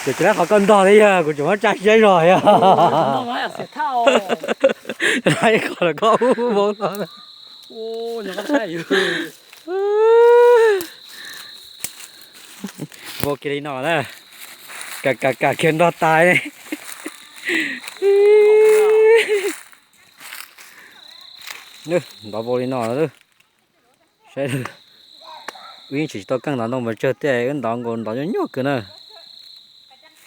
Kuv tsis laib qhov koj ntog thiab yog kuv tseem muab tsa siab zog yog. Laib qhov los koj ub vau no. Vau kiag li no na. Kam kam kam kiag nrog tas ne. Ntov vau li no lawm. Saib, wb yeej tseem tsis tau keej ntov ntoo pes tsawg tiag, wb ntov nkaus ntov nyuaj nyuaj kawg na.